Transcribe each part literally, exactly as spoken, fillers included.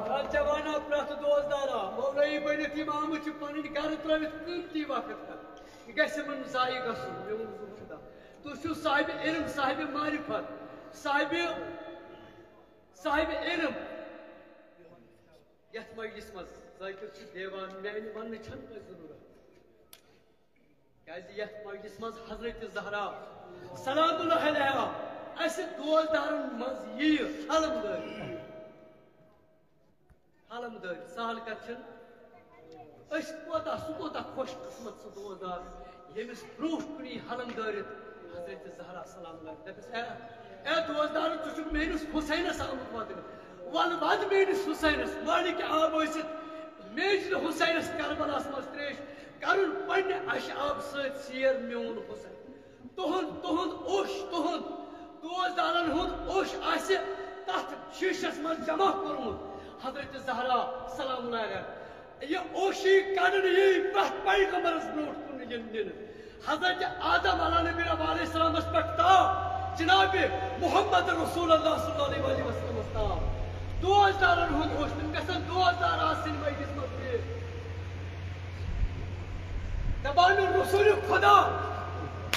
پرٛٮ۪تھ جوانہ، پرٛٮ۪تھ دوستدارا، مولوی بٔنِتھ یِم آمٕتۍ چھِ پنٕنۍ گرٕ ترٲوِتھ قۭمتی وقت، گژھِ یِمن ضایع گژھُن؟ میون ظُلم خدا، تُہۍ چھِو صاحبِ علم، صاحبِ معرفت، صاحبِ، صاحبِ علم۔ یتھ مجلس منٛز ذاکر چھُ دیوان، میانہِ وننٕچ چھنہٕ تۄہہِ ضروٗرت، کیازِ یتھ مجلس منٛز حضرت زہرا سلام اللہ علیہا اسہِ دوستدارن منٛز ییہِ علمدٲری۔ علمدٲری سہل کتھ چھنہٕ۔ أسۍ کوتاہ، سُہ کوتاہ خۄش قسمت سُہ دوستدار، ییٚمِس برونٛٹھ کُنی علمدٲرِتھ حضرت زہرا سلام اللہ علیہا دپٮ۪س، اے، اے دوستدار، ژٕ چھُکھ میٲنِس حسینس آمُت ودنہِ۔ ول ود میٲنِس حسینس، مالک آب ٲسِتھ میجلِ حسینس کربلاہس منٛز تریش کرُن پننہِ اشہِ آبہٕ سۭتۍ سیر میون حسین۔ تُہُنٛد، تُہُنٛد اوٚش، تُہُنٛد دوستدارن ہُنٛد اوٚش آسہِ تتھ شیٖشس منٛز جمع کوٚرمُت۔ حضرت زہرا سلام اللہ علیہا، یہِ اوٚش یی کڑنہٕ، یی پرٛٮ۪تھ پیغمبرس برونٛٹھ کُن یِنہٕ نِنہٕ۔ حضرت آدم علیہ نبی علیہ السلامس پٮ۪ٹھ تام جناب محمد رسول اللہ صلی اللہ علیہ وسلمس تام دوستدارن ہُنٛد اوٚش، تِم گژھن دوستدار آسٕنۍ مجلس منٛز بیٚیہِ۔ دپان رسول خدا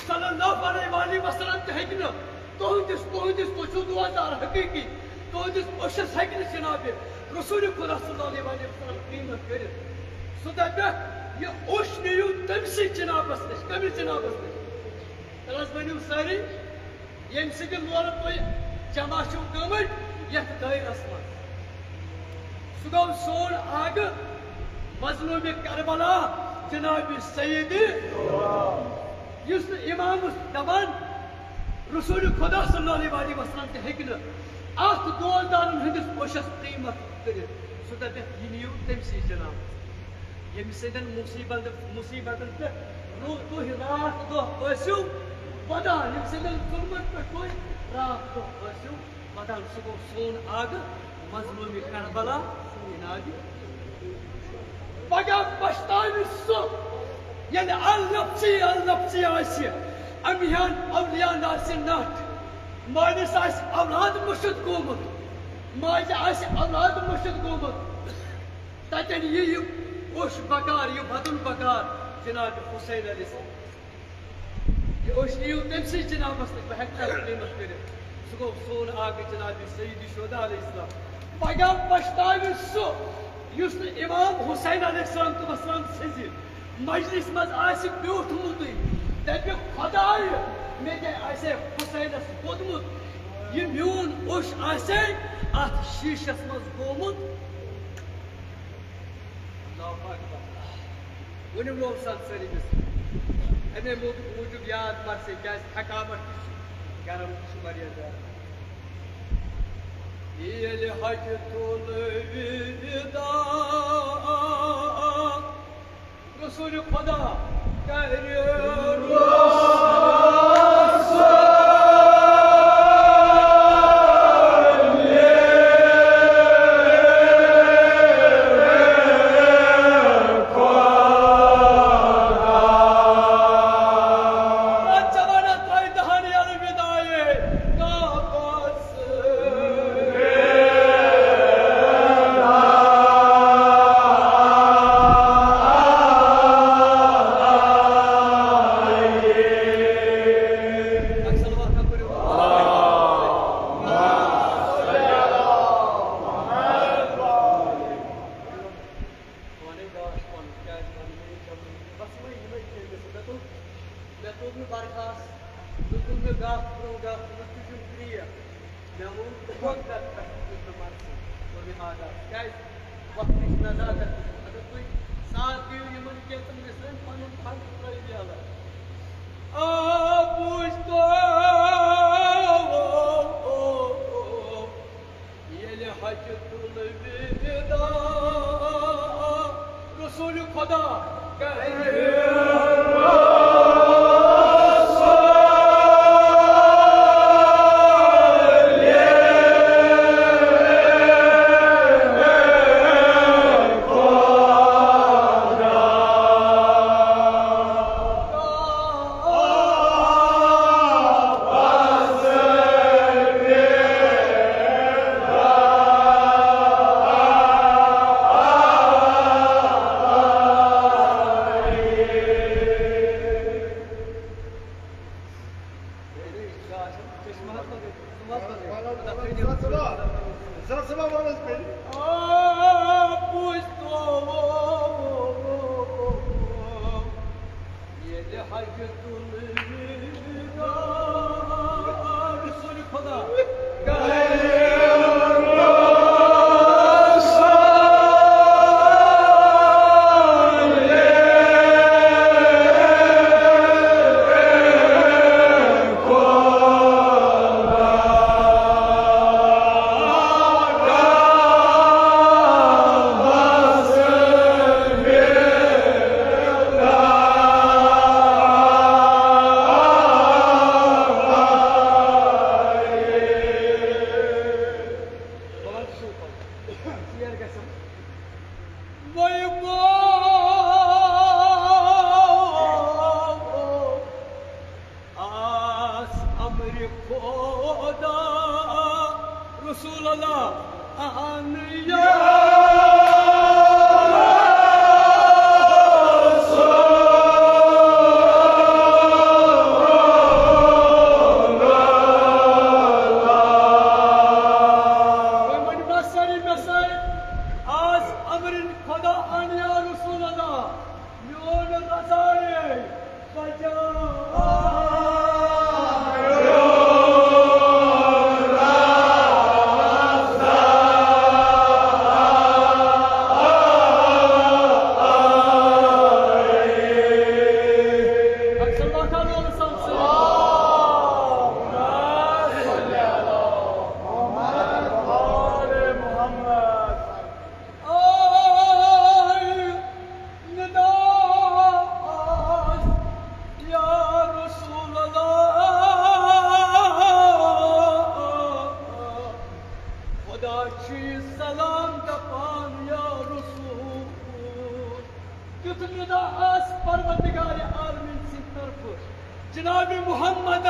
صلی اللہ علیہ وآلہ وسلم تہِ ہیٚکہِ نہٕ تُہنٛدِس، تُہنٛدِس، تُہۍ چھِو دوستدار حقیقی، تُہنٛدِس اوٚشس ہیٚکہِ نہٕ جناب رسول خدا صلی اللہ علیہ وآلہ وسلم قیمت کٔرِتھ۔ سُہ دپٮ۪کھ، یہِ اوٚش نِیِو تٔمسٕے جنابس نِش، کٔمِس جنابس نِش؟ تیٚلہِ حظ ؤنِو سٲری، ییٚمہِ سۭتۍ لولہٕ تُہۍ جمع چھِو گٔمٕتۍ یتھ دٲیرس منٛز۔ سُہ گوٚو سون آقہٕ مظلوم کربلا جناب سید، یُس نہٕ امام اوس دپان رسول خدا صلی اللہ علیہ وآلہ وسلم تہِ ہیٚکہِ نہٕ اتھ دوستدارن ہٕنٛدِس اوٚشس قیمت کٔرِتھ۔ سُہ دپٮ۪کھ، یہِ نِیِو تٔمسٕے جناب، ییٚمہِ سۭتۍ مصیبت، مصیبتن پٮ۪ٹھ رو-، تُہۍ راتھ دۄہ ٲسِو ودان، ییٚمہِ سۭتۍ ظلمن پٮ۪ٹھ تُہۍ راتھ دۄہ ٲسِو ودان۔ سُہ گوٚو سون آقہٕ مظلوم کربلا جناب۔ پگاہ پچھتاوِ سُہ، ییٚلہِ النفسی النفسی آسہِ، امہِ ہن اولیاء آسہِ نٹھ، مٲلِس آسہِ اولاد مٔشِتھ گوٚمُت، ماجہِ آسہِ اولاد مٔشِتھ گوٚمُت، تتٮ۪ن یہِ، یہِ اوٚش بکار، یہِ بدُن بکار جناب حسین علیہ السلام۔ یہِ اوٚش یِیِو تٔمسٕے جنابس نِش، بہٕ ہیٚکہٕ نہٕ اَتھ قیمت کٔرِتھ۔ سُہ گوٚو سون آقا جناب سید شہدا علیہ السلام۔ پگاہ پچھتاوِ سُہ، یُس نہٕ امام حسین علیہ السلام تہٕ وسلام سٕنٛزِ مجلس منٛز آسہِ بیوٗٹھمُتٕے، دپہِ، خدایہِ، مےٚ کیٛاہ آسہِ ہے حسینس ووٚدمُت؟ یہِ میون اوٚش آسہِ ہے اتھ شیٖشس منٛز گوٚمُت۔ اللہ اکبر۔ ؤنِو لوگ سان سٲری مےٚ سۭتۍ۔ اَمے موٗجوٗب، موٗجوٗب یاد مَر سے، کیٛازِ تھکاوٹ تہِ چھِ، گرم تہِ چھُ واریاہ زیادٕ۔ ییٚلہِ حَجہِ تُلہٕ وِداع، رسول خدا کرِ رسول۔ کیٛازِ؟ وقتٕچ نزاکت۔ اگر تُہۍ ساتھ دِیِو یِمن کینٛژن مِصرن، پنُن فرق ترٲیِو یَلہٕ۔ آ، بوٗزتو، ییٚلہِ حجۃ الوداع رسول خدا کرِ۔ آس امر خدا رسول اللہ آن یا وۄنۍ ؤنِو نا سٲری مےٚ سۭتۍ، آز امر خدا آن یا رسول اللہ، میون رضا۔ آے ندا آز یا رسول اللہ، خدا چھُ یہِ سلام دپان یا رسول۔ تیُتھ ندا آس پروردگار عالمین سٕنٛدِ طرفہٕ جناب محمد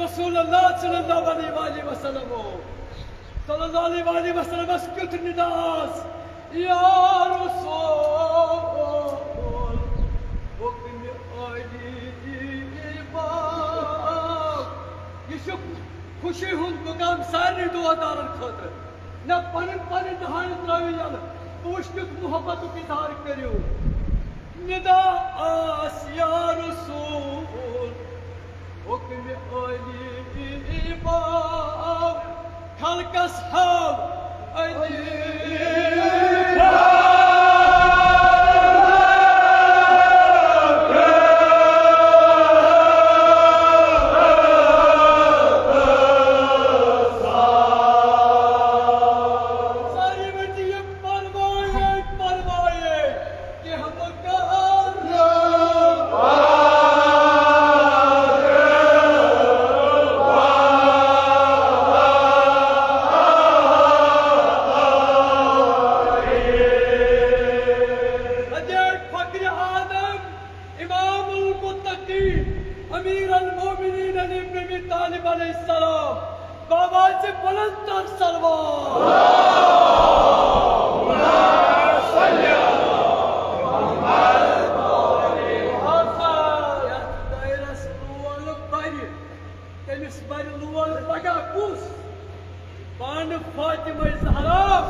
رسول اللہ صلی اللہ علیہ وآلہ وسلم۔ صلی اللہ علیہ وآلہ وسلمس کیُتھ ندا آس، یا رسول، حکم علی باغ۔ یہِ چھُ خوشی ہُنٛد مقام سارنٕے دُعا دارن خٲطرٕ۔ نہ پنٕنۍ پنٕنۍ دہانہِ ترٲوِو یَلہٕ، بہٕ وٕچھٕ کیُتھ محبتُک اظہار کٔرِو۔ ندا آس یا رسول، حکم علی باو، خلقس ہاو علی باو۔ ساری ؤتھِو یہِ پروایے، پروایے۔ فخر آدم، امام المتقین، امیر المومنین علی ابن ابی طالب علیہ السلام، بابا سے بلند تر سلوات۔ یتھ دٲیرس لول برِ، تٔمِس برِ لول پگاہ کُس؟ پانہٕ فاطمہ زہرا۔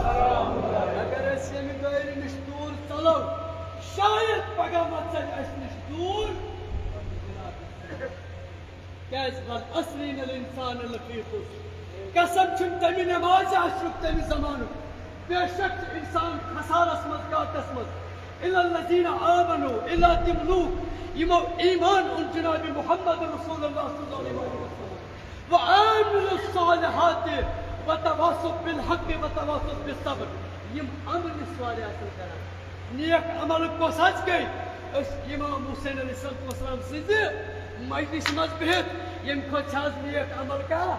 اگر أسۍ ییٚمہِ دٲیرٕ نِش دوٗر ژَلو، شاید پگاہ ما ژَلہِ اَسہِ نِش دوٗر۔ کیازِ؟ والعصر ان الانسان لفی خسر۔ قسم چھُم تمہِ نمازِ عصرُک، تمہِ زمانُک، بے شک چھُ انسان خسارس منٛز، گاٹس منٛز۔ الا الذین آمنوا، الا تِم لوٗکھ یِمو ایمان اوٚن جناب محمد رسول اللہ صلی اللہ علیہ وسلم۔ وعملوا الصالحات وتواصوا بالحق وتواصوا بالصبر۔ یِم عمل صالح آسن کران، نیک عمل کۄس حظ گٔے؟ أسۍ امام حسین علیہ الصلوۃ والسلام سٕنٛزِ مجلسہِ منٛز بِہِتھ، ییٚمہِ کھۄتہٕ چھِ حظ نیک عمل کانٛہہ؟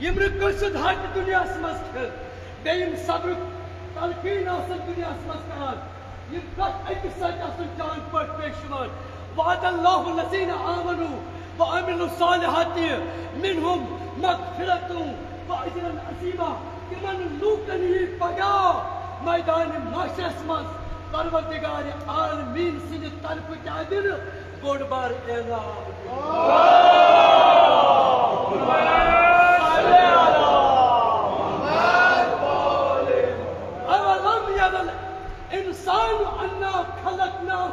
یِم نہٕ کٲنٛسہِ ہُنٛد حق دُنیاہَس منٛز کھیوٚن، بیٚیہِ یِم صبرُک تلقیٖن آسَن دُنیاہَس منٛز کران، یِم پرٛٮ۪تھ أکِس سۭتۍ آسَن جان پٲٹھۍ پیش یِوان۔ وعد اللہ الذین آمنوا وعملوا الصالحات منہم مغفرۃ واجرا عظیما۔ تِمَن لوٗکَن یی پگاہ میدانِ محشرَس منٛز پروردگارِ عالمین سٕنٛدِ طرفہٕ کیٛاہ دِنہٕ؟ بوٚڑ بار اعلان۔ اولم یر الانسان انا خلقناہ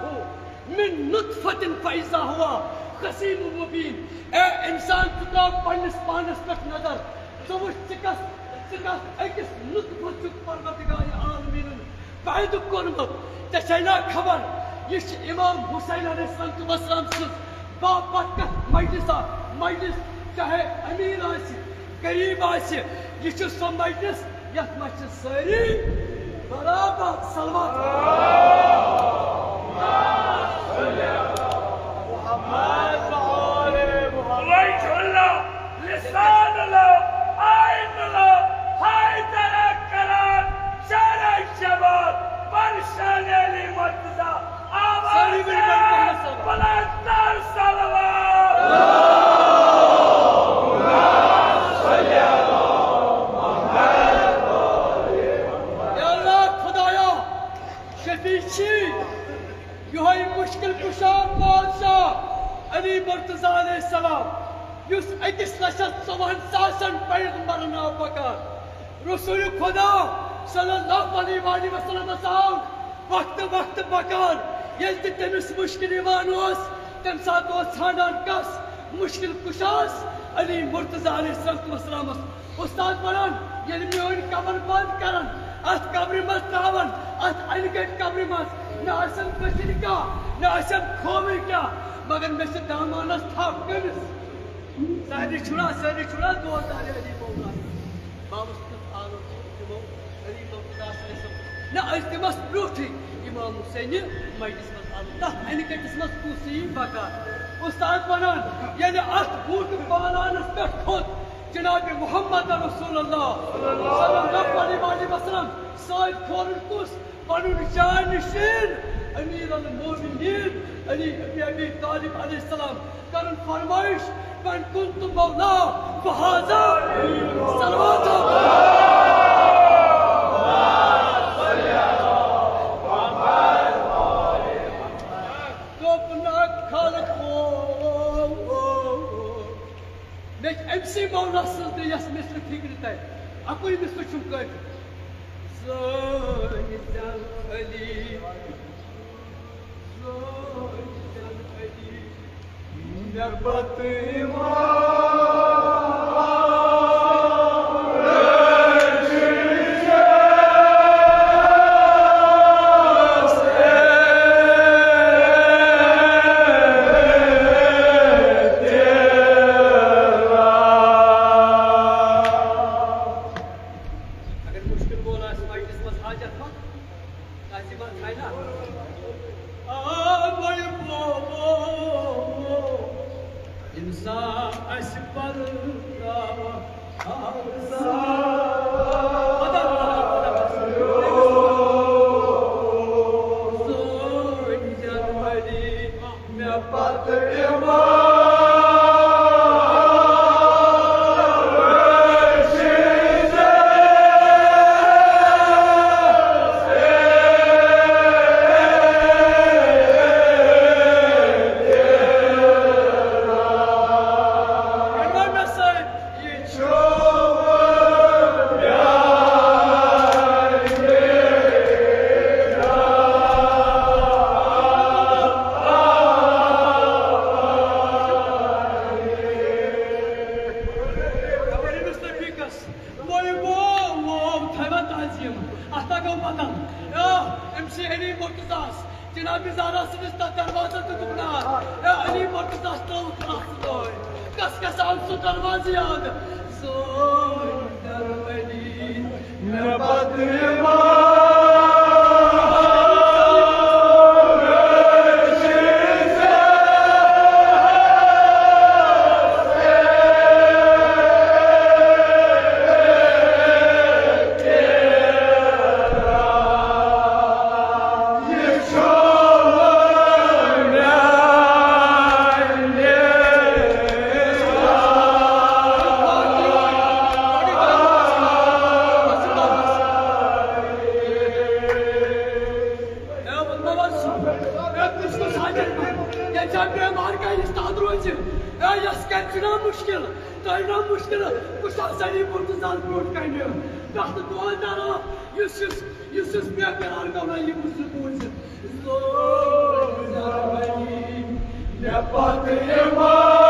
من نطفۃ فاذا ھو خصیم مبین۔ اے انسان، ژٕ ترٛاو پننِس پانس پٮ۪ٹھ نظر، ژٕ وٕچھ، ژٕ کس، ژٕ کس أکِس نطفس چھُکھ پروردگار عالمینن پیدٕ کوٚرمُت۔ ژےٚ چھے نا خبر، یہِ چھِ امام حسین علیہ الصلوۃ والسلام سٕنٛز بابرکت مجلس اکھ۔ مجلس چاہے امیر آسہِ، غریب آسہِ، یہِ چھُ سُہ مجلس یتھ منٛز چھِ سٲری برابر۔ صلوات۔ وجه اللہ، لسان اللہ، عین اللہ، حیدر کران، شہر شباب، پرشان علی مرتضی، آواز ساری میری بات پڑھنا سر۔ بلند تر صلوات۔ یا اللہ خدایا، شفیع چھی یہوے مشکل کشا بادشاہ علی مرتضی علیہ السلام، یُس أکِس لچھس ژۄوُہن ساسن پیغمبرن آو پکان۔ رسول خدا صلی اللہ علیہ وآلہ وسلم آو وقتہٕ وقتہٕ پکان۔ ییٚلہِ تہِ تٔمِس مُشکِل یِوان اوس، تَمہِ ساتہٕ اوس ژھانڈان کس؟ مُشکِل کُشاہس علی مرتضی علیہ الصلوۃ والسلامس۔ اُستاد ونان، ییٚلہِ میٲنۍ قبر بند کرن، اتھ قبرِ منٛز تراون، اتھ انہِ گٔٹۍ قبرِ منٛز، نہ آسن کٔشِر کانٛہہ، نہ آسن کھووٕرۍ کانٛہہ، مگر مےٚ چھِ دامانس تھپھ کٔمِس؟ سارنٕے چھُنا، سارنٕے چھُنا دور دارِ علی مولا۔ بابس کیُتھ عالم چھُ تِمو علی مقتدا صٲب۔ نہ، أسۍ دِمس برونٛٹھٕے امام حسینہِ مجلس منٛز عالم۔ تتھ انہِ کٔٹِس منٛز کُس یی بکار؟ اُستاد ونان، ییٚلہِ اتھ بوٗٹہٕ پالانس پٮ۪ٹھ کھوٚت جناب محمد رسول اللہ صلی اللہ علیہ وآلہ وسلم، سۭتۍ کھولُن کُس؟ پنُن جانشین امیر المومنین علی ابن ابی طالب علیہ السلام کرن فرمائش، من کنت مولا فہذا۔ صلوات۔ دوٚپنکھ خلقو، مےٚ چھِ أمۍ سٕے مولا سٕنٛز تہٕ یَس مےٚ سۭتۍ فِکرِ تَرِ۔ اَکُے مِصرٕ چھُم کٲفی۔ زٲنۍ زٮ۪ن علی، زٲنۍ زٮ۪ن علی، مےٚ پتہٕ یِوان۔ اگر مُشکِل وول آسہِ مجلِس منٛز حاجت منٛد، آسہِ یِوان تھاینہٕ۔ آ، بٔڑۍ بابا، اِنسان آسہِ پَرٕ ترٛاوان۔ یِم۔ اَتھ ہا گوٚو بدل۔ یا، أمۍ سٕے علی مرتضیٰ ہَس، جناب زہرا سٕنٛدِس تَتھ دروازَس دیُتُکھ نار۔ یا، علی مرتضیٰ ہَس ترٛٲوٕکھ رَژھ لٲے۔ کَس کَس آو سُہ دروازٕ یاد؟ زٲنۍ در علی، مےٚ پَتہٕ یِوان۔ یَس کَرِ چھُنہ مُشکِل، تۄہہِ نہ مُشکِل، بہٕ چھُس سٲری برونٛٹھ زَن برونٛٹھ کَنہِ۔ پرٛٮ۪تھ دۄہ دَرا یُس یُس یُس یُس بے قرار گوٚو نہ یہِ بُزرگ بوٗزِتھ۔ زور زبردی مےٚ پَتہٕ یِوان۔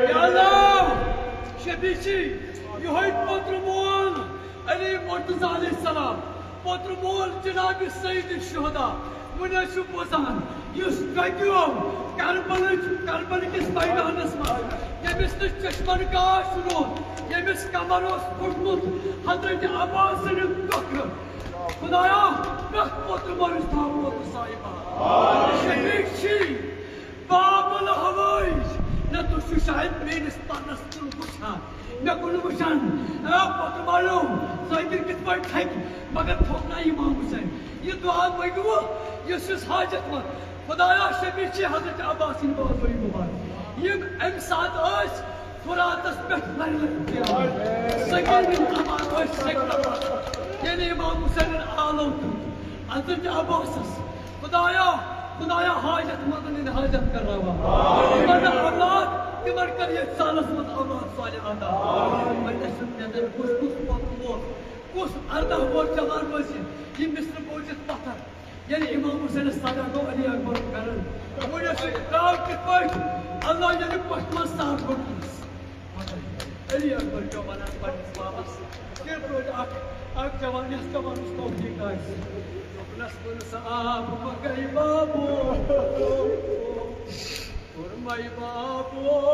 یا اللہ، شفیع چھی، یہوے پوتر مول علی مرتضی علیہ السلام، پوتر مول جناب سید الشہداء، وُنہِ ٲسِو بوزان، یُس ڈۄکیو کربلٕچ، کربل کِس میدانس منٛز، ییٚمِس نہٕ چشمن گاش روٗد، ییٚمِس کمر اوس پھُٹمُت حضرت عباس سٕنٛدِ دۄکھٕ۔ خدایا، پرٛٮ۪تھ پوتر مٲلِس تھاو پوتر صاحبہ۔ شفیع چھی، باب الحوائج، نہ تُہۍ چھِو شاید میٲنِس پرنس کُن وٕچھان، مےٚ کُن وٕچھان۔ اے پوتر مٲلِو، ذٲکِر کِتھ پٲٹھۍ تھکہِ، مگر تھوٚک نہ امام حسین۔ یہِ دعا منٛگوٕ، یُس یُس حاجت منٛد۔ خدایا، شفیع چھی حضرت عباس سٕنٛدۍ بٲژ مُبارک۔ یِم امہِ ساتہٕ ٲسۍ فراتس پٮ۪ٹھ لرِ لرِ پھیران۔ سٔکیٖنہٕ امان ٲسۍ سٔکیٖنہٕ امان۔ ییٚلہِ امام حسینن آلو دیُت حضرت عباسس، خدایا، خدایا، حاجت مندن ہٕنٛدۍ حاجت کرناوان۔ تِمن اولاد، تِمن کر یتھ سالس منٛز اولاد صالح عطا۔ وۄنۍ ٲسِو نظر کُس کُس پوتُس اوس، کُس ارداہ وُہُر جوان روزِ، یہِ مصرٕ بوٗزِتھ پتھر۔ ییٚلہِ امام حسینس صدا گوٚو علی اکبر کران، وۄنۍ ٲسۍ تراو کِتھ پٲٹھۍ؟ اللہ ییٚلہِ پۄٹھِ منٛز سر روٚٹنس، علی اکبر چھُ ونان پننِس بابس، کِتھ پٲٹھۍ اکھ، اکھ جوان، یتھ جوانس توفیق آسہِ، دوٚپنس، ووٚنُس، آب مہ گٔے بابو، کوٚرمَے بابو۔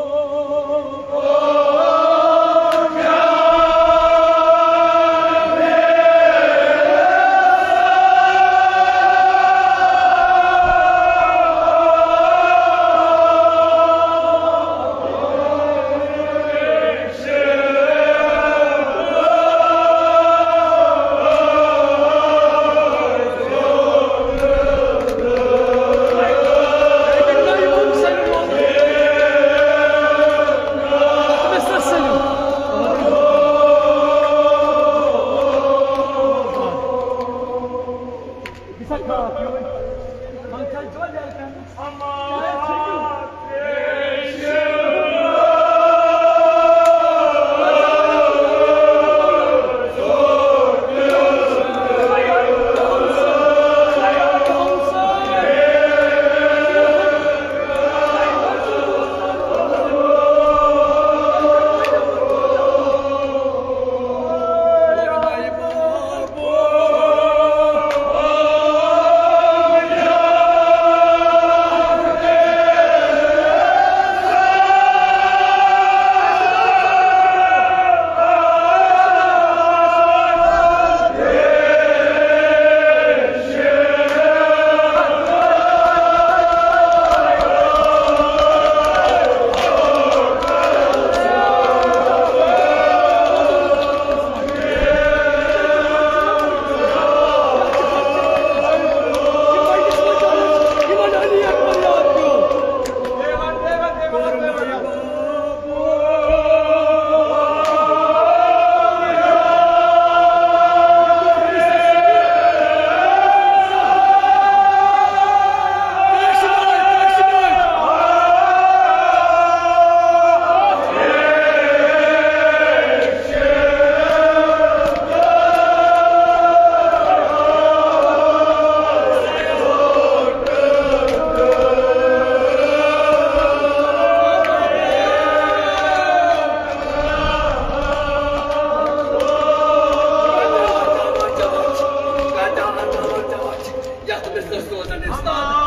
سوزان اسلام۔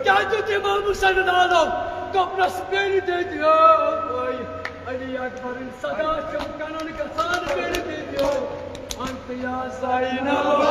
کیٛاہ دیُت امام حسینن عالم؟ دوٚپنس، مےٚ تہِ دِیو۔ علی اکبرن صدا چھم کنن گژھان، مےٚ تہِ دِیو۔ انت یا زینب۔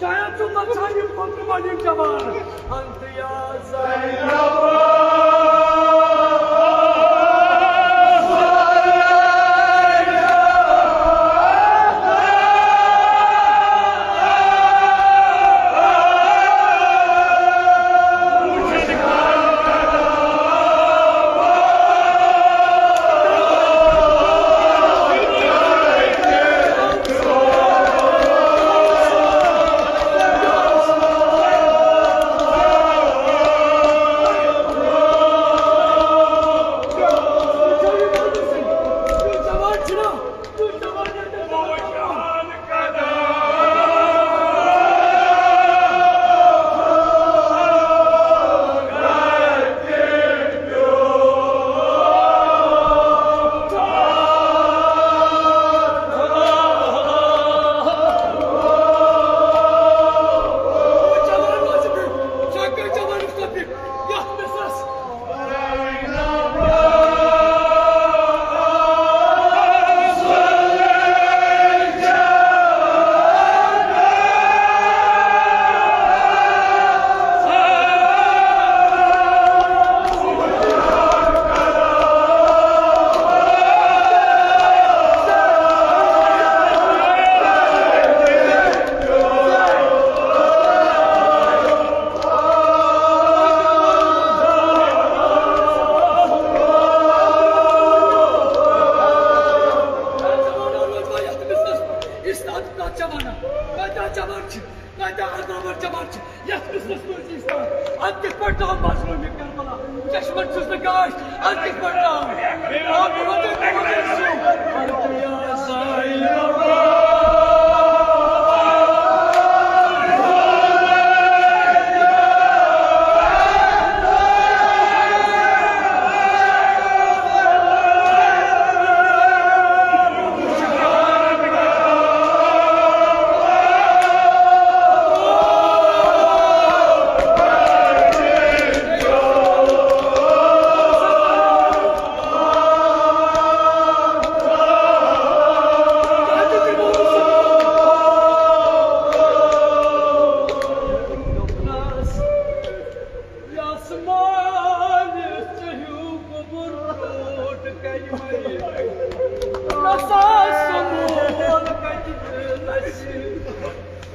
شاید چھُ نژان یہِ پتہٕ وۄنۍ یہِ جوان۔ انت یا زینب۔ استاد کتھ چھا ونان؟ کتھ چھا ونان؟ کتھ عذابن چھِ مرچی یتھ قصس منٛز چھِ أسۍ کران۔ اتھ کِتھ پٲٹھۍ تام بچنو مےٚ کربلا؟ چشمن چھُس نہٕ گاش، اتھ کِتھ پٲٹھۍ تام؟ آ، بہٕ وَنہٕ تۄہہِ، بہٕ وَنہٕ تۄہہِ سُہ۔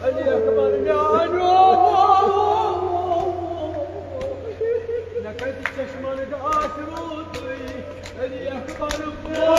علی اکبر میانیو، مےٚ کتہِ چشمن گاش روٗدُے؟ علی اکبر